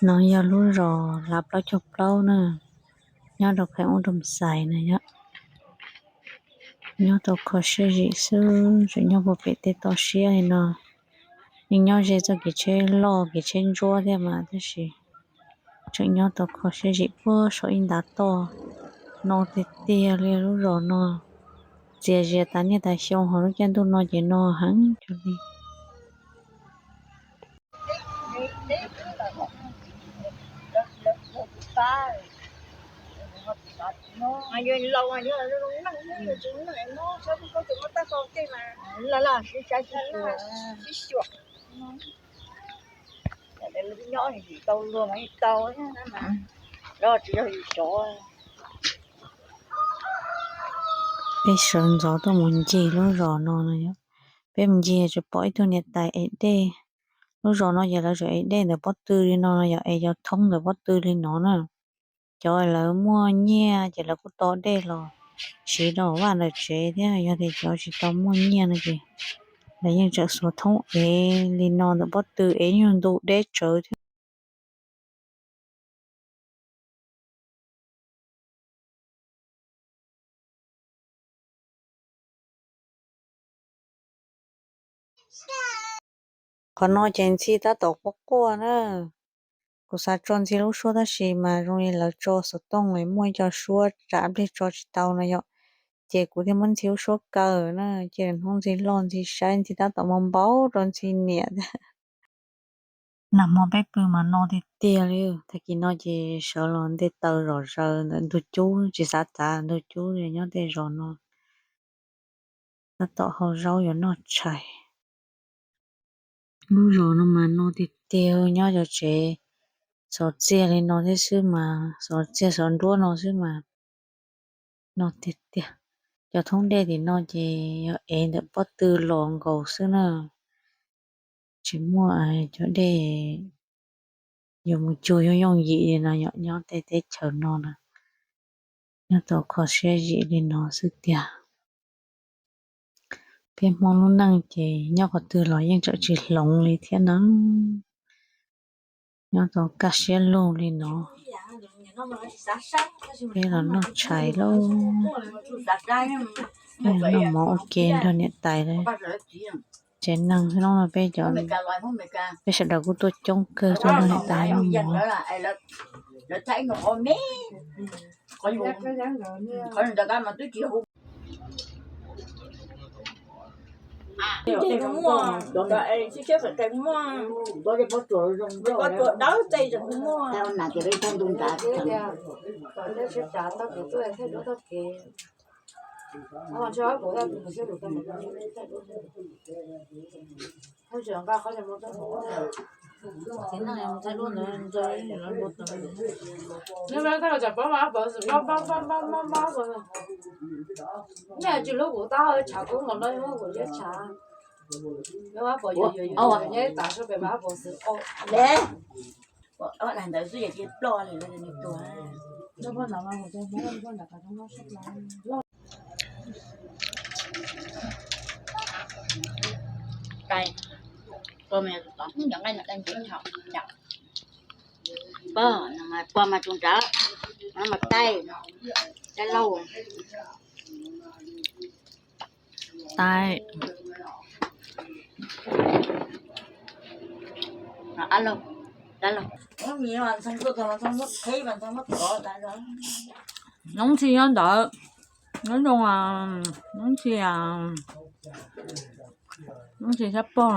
No yog lub zos Lav Plaub Caug Plaub na, nyob rau Kheem Ub Rooj Xais na yom. Nyob tau kho siab zim xwb, tseem nyob puag pem tej toj siab li no. Yeej nyob ze txoj kev tsheb loj kev tsheb ntsuab thiab mas tab sis tseem nyob tau kho siab zim puag saum ib ntav toj. No tiag tiag li lub zos no, txias zias tas niaj tas xyoo, ho lub caij ntuj no ces no heev cuag li. Peb sawv ntxov tuaj mus ncig lub zos no no yom. Peb mus ncig tsuas pom ib tug niam tais ev dej. Lub zos no ces lawv tseem ev dej ntawm pob tw li no no yom, ev cov thoob ntawm pob tw li no na. Cov lawv muaj nyiaj ces lawv kuj to dej los siv rau vaj ntawm tsev thiab, yog tias cov tsis tau muaj nyiaj no ces lawv yeej tseem xuas thoob ev li no ntawm pob tw, ev nyuag ntu deb tsawv thiab. Qhov no ces ntxhi tab tom quaj quaj na. Kuv xav tso ntxhi lub suab tab sis mas zoo li lawv tso xov tooj es muaj ib co suab tsam pliag tso tsis tau no yom, ces kuv thiaj muab ntxhi lub suab kaw na. Cia hnub ntxhi loj ntxhi saib ntxhi tab tom npau npau rau ntxhi niam thiab. Nag hmo peb pw mas no tiag tiag li. Tag kis no ces sawv los nte taw zom zaws ntawm ntug cub, tsis xav txav ntug cub li, nyob tej zos no tab tom hau zaub yuav noj tshais. Lub zos no mas no tiag tiag, nyob cov tsev xov txiag li no thiab xwb mas, xov txiag xov nruab no xwb mas no tiag tiag. Cov thoob dej tim no ces yog ev ntawm pob tw los nkaus xwb na. Tsis muaj cov dej yuav mus cug yooj yooj yim li no yom, nyob tej teb chaws no na. Nyob tau kho siab zim li no xwb tiag. Peb Hmoob lub neej ces nyob qhov twg los yeej tseem tsis hloov li thiab na. Nyob tau kaj siab lug li no. Peb los noj tshais lauj. Noj mov ua ke nrog niam tais lawv. Tsev neeg hnub no peb cov, peb sawv daws kuj tuaj coob kawg tuaj nrog niam tais noj mov. Pog mas tus nrad, mas taij, taij lauj, taij lauj. Noob ntxhi nyob ntawd, noob zoo, noob ntxhi, noob ntxhi sab pog.